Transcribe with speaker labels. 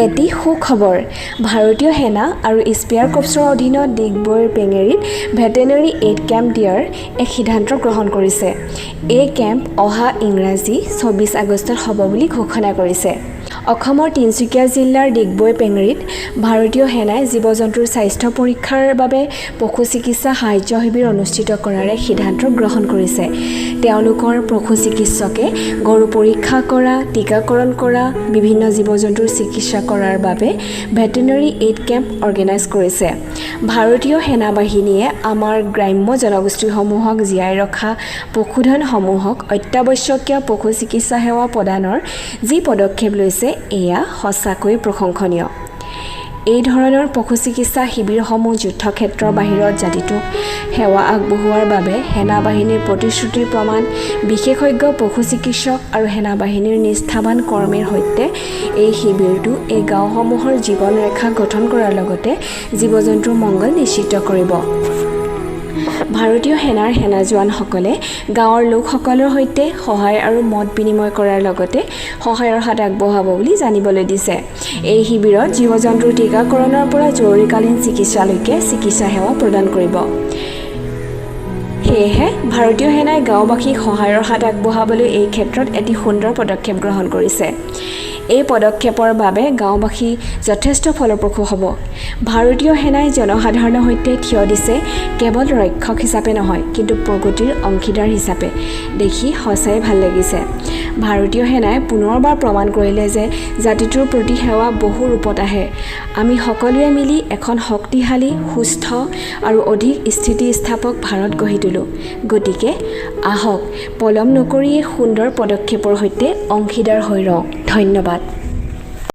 Speaker 1: এটি সুখবৰ। ভাৰতীয় সেনা আৰু স্পিয়াৰ কৰ্পছৰ অধীনত ডিগবৈৰ পেঙেৰীত ভেটেনেৰী এইড কেম্প দিয়াৰ এক সিদ্ধান্ত গ্ৰহণ কৰিছে। এই কেম্প অহা ইংৰাজী 26 আগষ্টত হ'ব বুলি ঘোষণা কৰিছে। অসমৰ তিনিচুকীয়া জিলাৰ ডিগবৈ পেঙেৰীত ভাৰতীয় সেনাই জীৱ জন্তুৰ স্বাস্থ্য পৰীক্ষাৰ বাবে পশু চিকিৎসা সাহায্য শিবিৰ অনুষ্ঠিত কৰাৰ এক সিদ্ধান্ত গ্ৰহণ কৰিছে। তেওঁলোকৰ পশু চিকিৎসকে গৰু পৰীক্ষা কৰা, টীকাকৰণ কৰা, বিভিন্ন জীৱ জন্তুৰ চিকিৎসা কৰাৰ বাবে ভেটেনেৰী এইড কেম্প অৰ্গেনাইজ কৰিছে। ভাৰতীয় সেনা বাহিনীয়ে আমাৰ গ্ৰাম্য জনগোষ্ঠীসমূহক জীয়াই ৰখা পশুধনসমূহক অত্যাৱশ্যকীয় পশু চিকিৎসা সেৱা প্ৰদানৰ যি পদক্ষেপ লৈছে, এয়া সঁচাকৈয়ে প্ৰশংসনীয়। এই ধৰণৰ পশু চিকিৎসা শিবিৰসমূহ যুদ্ধক্ষেত্ৰৰ বাহিৰত জাতিটোক সেৱা আগবঢ়োৱাৰ বাবে সেনা বাহিনীৰ প্ৰতিশ্ৰুতিৰ প্ৰমাণ। বিশেষজ্ঞ পশু চিকিৎসক আৰু সেনাবাহিনীৰ নিষ্ঠাবান কৰ্মীৰ সৈতে এই শিবিৰটো এই গাঁওসমূহৰ জীৱন ৰেখা গঠন কৰাৰ লগতে জীৱ জন্তুৰ মংগল নিশ্চিত কৰিব। ভাৰতীয় সেনাৰ সেনা জোৱানসকলে গাঁৱৰ লোকসকলৰ সৈতে সহায় আৰু মত বিনিময় কৰাৰ লগতে সহায়ৰ হাত আগবঢ়াব বুলি জানিবলৈ দিছে। এই শিবিৰত জীৱ জন্তুৰ টীকাকৰণৰ পৰা জৰুৰীকালীন চিকিৎসালৈকে চিকিৎসা সেৱা প্ৰদান কৰিব। সেয়েহে ভাৰতীয় সেনাই গাঁওবাসীক সহায়ৰ হাত আগবঢ়াবলৈ এই ক্ষেত্ৰত এটি সুন্দৰ পদক্ষেপ গ্ৰহণ কৰিছে। এই পদক্ষেপৰ বাবে গাঁওবাসী যথেষ্ট ফলপ্ৰসূ হ'ব। ভাৰতীয় সেনাই জনসাধাৰণৰ সৈতে থিয় দিছে, কেৱল ৰক্ষক হিচাপে নহয়, কিন্তু প্ৰগতিৰ অংশীদাৰ হিচাপে। দেখি সঁচাই ভাল লাগিছে। ভাৰতীয় সেনাই পুনৰবাৰ প্ৰমাণ কৰিলে যে জাতিটোৰ প্ৰতি সেৱা বহু ৰূপত আহে। আমি সকলোৱে মিলি এখন শক্তিশালী, সুস্থ আৰু অধিক স্থিতিস্থাপক ভাৰত গঢ়ি তোলোঁ। গতিকে আহক, পলম নকৰি এই সুন্দৰ পদক্ষেপৰ সৈতে অংশীদাৰ হৈ ৰওঁ। ধন্যবাদ।